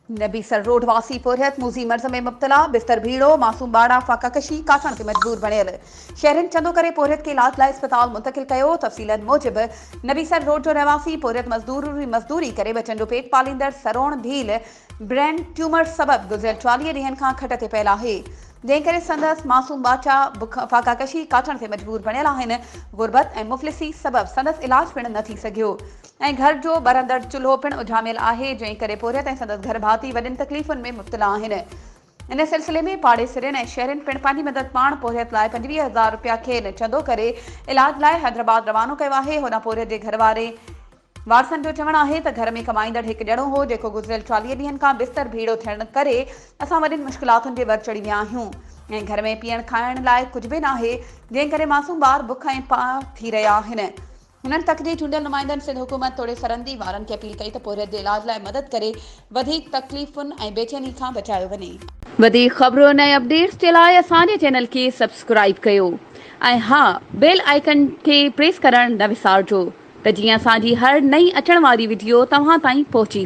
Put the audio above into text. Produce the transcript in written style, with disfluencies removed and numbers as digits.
نبي سر road واسي پورهيت موذي مرض ۾ مبتلا، بستر ڀيڙو، معصوم ٻارڙا فاقاڪشي ڪاٽڻ تي مجبور بڻيل، شهرين چندو ڪري پورهيت کي علاج لاء اسپتال منتقل ڪيو، تفصيلن موجب نبي سر روڊ جو رهواسي پورهيت مزدور مزدوري ڪري ٻچن جو پيٽ پاليندڙ سروڻ ڀيل برين ٽيومر سبب گذريل 40 ڏينهن کان کٽ تي پيل آهي. جنهن ڪري سندس معصوم ٻاچا بک فاقاڪشي ڪاٽڻ تي مجبور بڻيل آهن، غربت ۽ مفلسي سبب سندس علاج پڻ نه ٿي سگهيو ۽ گهر جو ٻرندڙ چلهو پڻ اجهاميل آهي، جنهن ڪري پورهيت ۽ سندس گهر ڀاتي وڏين تڪليفن ۾ مبتلا آهن. ان سلسلي ۾ پاڙيسرين ۽ شهرين پڻ پنهنجي مدد پاڻ پورهيت لاء 25 هزار رپيا کين چندو ڪري علاج لاء حيدرآباد روانو ڪيو آهي، هوڏانهن پورهيت جي گهر واري وارثن جو چوڻ آهي ته گهر ۾ ڪمائيندڙ هڪ ڄڻو هو جيڪو گذريل 40 ڏينهن کان بستر ڀيڙو ٿيڻ ڪري اسان وڏين مشڪلاتن جي ور چڙهي ويا آهيون ۽ گهر ۾ پيئڻ کائڻ لاء ڪجهه به ناهي جنهن ڪري معصوم ٻار بک ۽ پاهه ٿي رهيا آهن. هنن تڪ جي چونڊيل نمائندن سنڌ حڪومت توڙي سرندي وارن کي اپيل ڪئي ته پورهيت جي علاج لاء مدد ڪري وڌيڪ تڪليفن ۽ بيچيني کان بچايو وڃي. وڌيڪ خبرن ۽ اپڊيٽس جي لاء اسان جي چينل کي سبسڪرائيب ڪيو ۽ ها بيل آئيڪن کي پريس ڪرڻ نه وسارجو. ته جيئن اسان جي هر نئين اچڻ واري وڊيو توهان تائين پهچي.